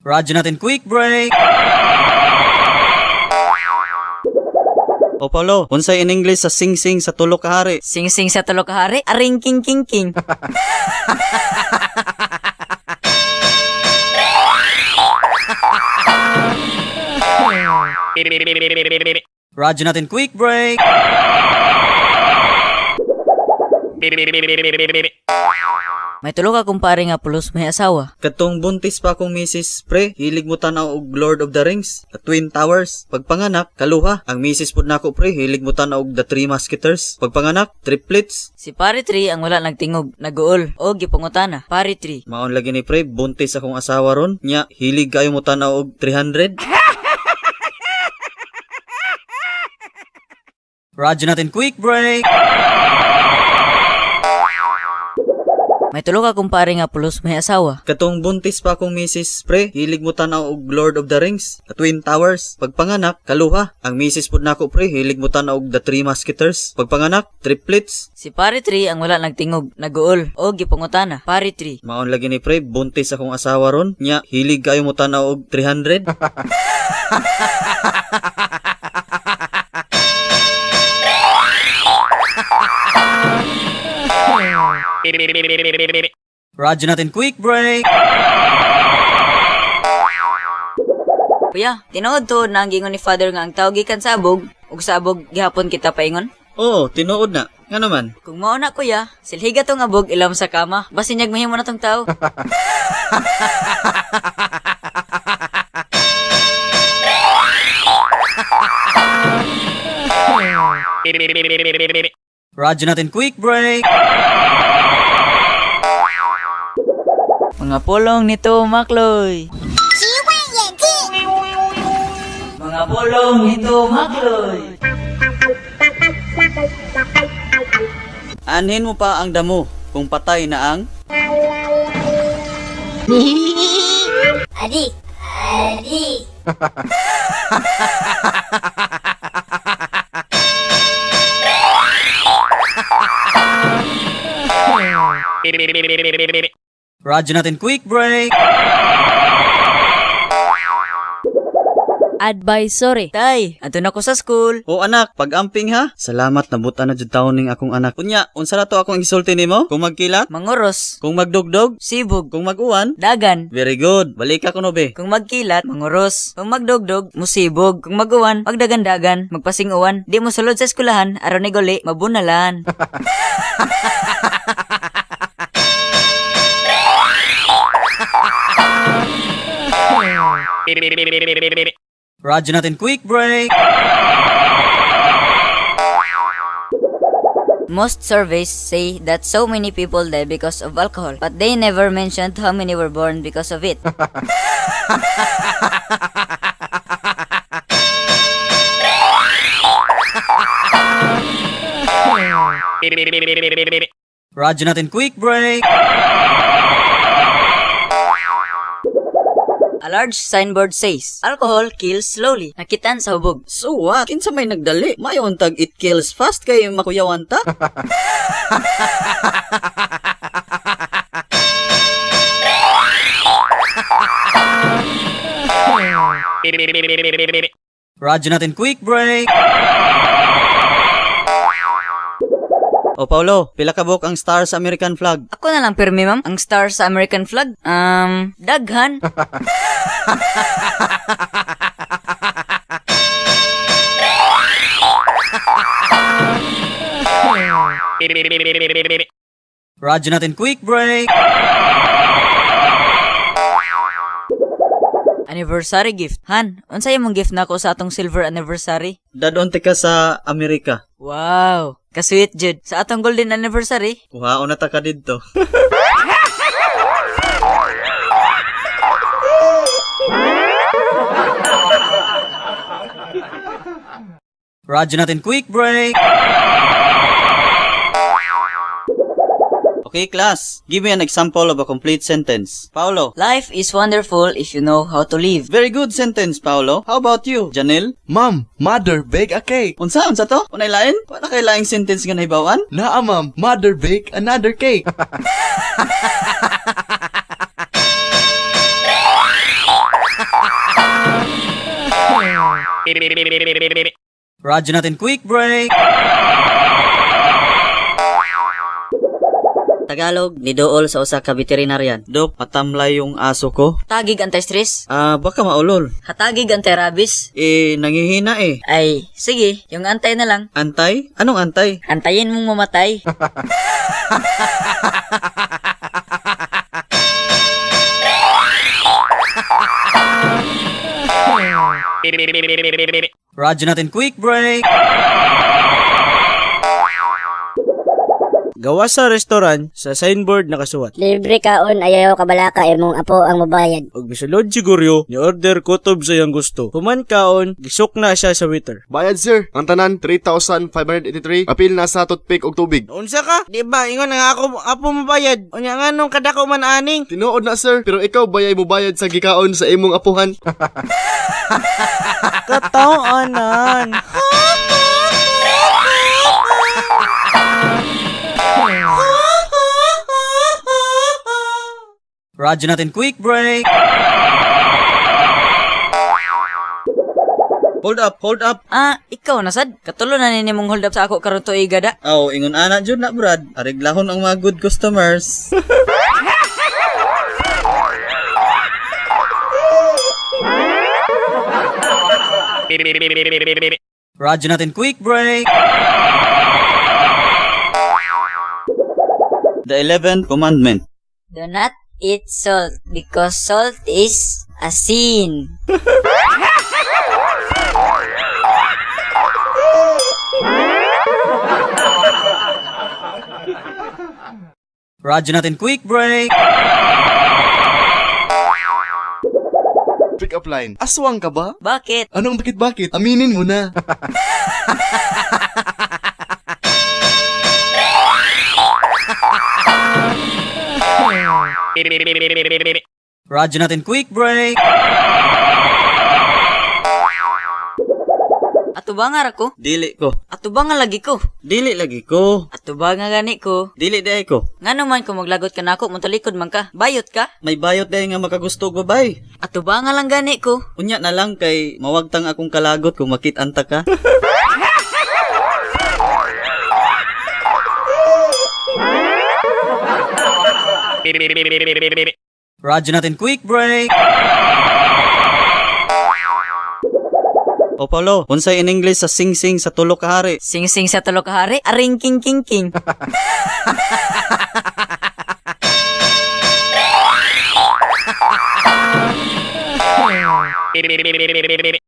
Radyo natin, quick break! O Paulo, unsay in English sa sing-sing sa tulo ka hari? Sing-sing sa tulo ka hari, aring king king king. Radyo natin, quick break! May tulo ka kumpare nga pulos may asawa. Katong buntis pa akong misis, pre, hilig mo tanaw og Lord of the Rings, The Twin Towers. Pagpanganak, kaluha. Ang misis pud nako, pre, hilig mo tanaw og The Three Musketeers. Pagpanganak, triplets. Si Pare 3 ang wala nagtingog, naguol o gipangutana. Pare 3. Maon lagi ni pre, buntis akong asawa ron. Nya, hilig kayo mo tanaw og 300. Radyo natin, quick break! May tulo ka kumpare nga pulos may asawa. Katong buntis pa akong misis, pre, hilig mo tanaw og Lord of the Rings, The Twin Towers. Pagpanganak, kaluha. Ang misis pud nako, pre, hilig mo tanaw og The Three Musketeers. Pagpanganak, triplets. Si Pare 3 ang wala nagtingog, naguol o gipangutana. Pare 3. Maon lagi ni pre, buntis akong asawa ron. Nya, hilig kayo mo tanaw og 300. Radyo natin, quick break! Kuya, tinuod to na ang gingon ni Father nga ang tao gikan sa abog ug sa abog gihapon kita paingon. Oo, tinuod na. Nga naman. Kung mao na kuya, silhiga tong abog ilam sa kama. Basin yag mahimo na tong tao. Radyo natin, quick break! Mga pulong nito, Makloy. Mga pulong nito, Makloy. Anhin mo pa ang damo kung patay na ang. Adik. Adik. Radyo natin, quick break! Advisory. Tay, andun ako sa school. O anak, pag-amping ha. Salamat nabutan na jud taon ning akong anak. Unya, unsa na to akong gisulti nimo? Kung magkilat, Manguros. Kung magdugdog, Sibog. Kung maguwan. Dagan. Very good. Balik ka kuno be. Kung magkilat, manguros. Kung magdugdog, musibog. Kung maguwan, magdagandagan, magpasinguan. Di mo sulod sa eskulahan, aron ni guli, mabunalan. Radyo natin, quick break! Most surveys say that so many people die because of alcohol, but they never mentioned how many were born because of it. Radyo natin, quick break! A large signboard says, "Alcohol kills slowly." Nakitaan sa hubog. So what? Kinsa may nagdali? Mayon tag it kills fast kay makuyawan ta. Radyo natin, quick break! O Paulo, pila ka buok ang star sa American flag? Ako na lang pirmi, ma'am. Ang star sa American flag? Daghan. Radyo natin, quick break! Anniversary gift. Han, unsay imong gift nako sa atong silver anniversary? Dadon ka sa Amerika. Wow, kasweet jud. Sa atong golden anniversary, Kuhaon na ta ka didto. Radyo natin, quick break! Okay, class. Give me an example of a complete sentence. Paulo. Life is wonderful if you know how to live. Very good sentence, Paulo. How about you, Janil? Ma'am, mother bake a cake. Unsa, unsa to? Unay lain? Wala kay laing sentence nga nahibawan? Naa ma'am, mother bake another cake. Radyo natin quick break. Tagalog, nidool sa usa ka veterinarian. Dok, matamlay yung aso ko. Tagig anti-stress, Ah, baka maulol. hatagig anti-rabies. Eh, nangihina eh. Ay, sige, yung antay na lang. Antay? Anong antay? Antayin mong mamatay. Radyo natin quick break. Gawa sa restaurant sa signboard nakasuwat. Libre kaon ayaw kabalaka imong apo ang mobayad. Og misulod si Guryo, ni order kutob sa iyang gusto. Human kaon, gisok na siya sa waiter. Bayad sir. Ang tanan 3,583. Apil na sa toothpick og tubig. Unsa ka? Di ba ingon nga ako apo mabayad. Unya nganong kadako man aning? Tinuod na sir, pero ikaw bayay mobayad sa gikaon sa imong apuhan. Kataonan. Radyo natin quick break. Hold up, hold up. Ah, ikaw na sad. Katulo na nini mong hold up sa ako karon tuiga da. Aw, ingon ana jud na brad. Areglahon ang mga good customers. Radyo natin quick break. The 11th commandment. Do not eat salt because salt is a sin. Radyo natin quick break. Pick up line. Aswang ka ba? Bakit? Anong bakit bakit? Aminin mo na. Radyo natin quick break. Ato ba nga ra ko? Dili ko. Ato ba nga lagi ko? Dili lagi ko. Ato ba nga gani ko? Dili day ko. Ngano man kung maglagot ka nako, muntalikod man ka. Bayot ka? May bayot day nga makagusto og babay. Ato ba nga lang gani ko? Unya na lang kay mawagtang akong kalagot kung makit-anta ka. Radyo natin quick break. O Paulo, unsay in English sa sing-sing sa tulo ka hari? Sing-sing sa tulo ka hari, aring king king king.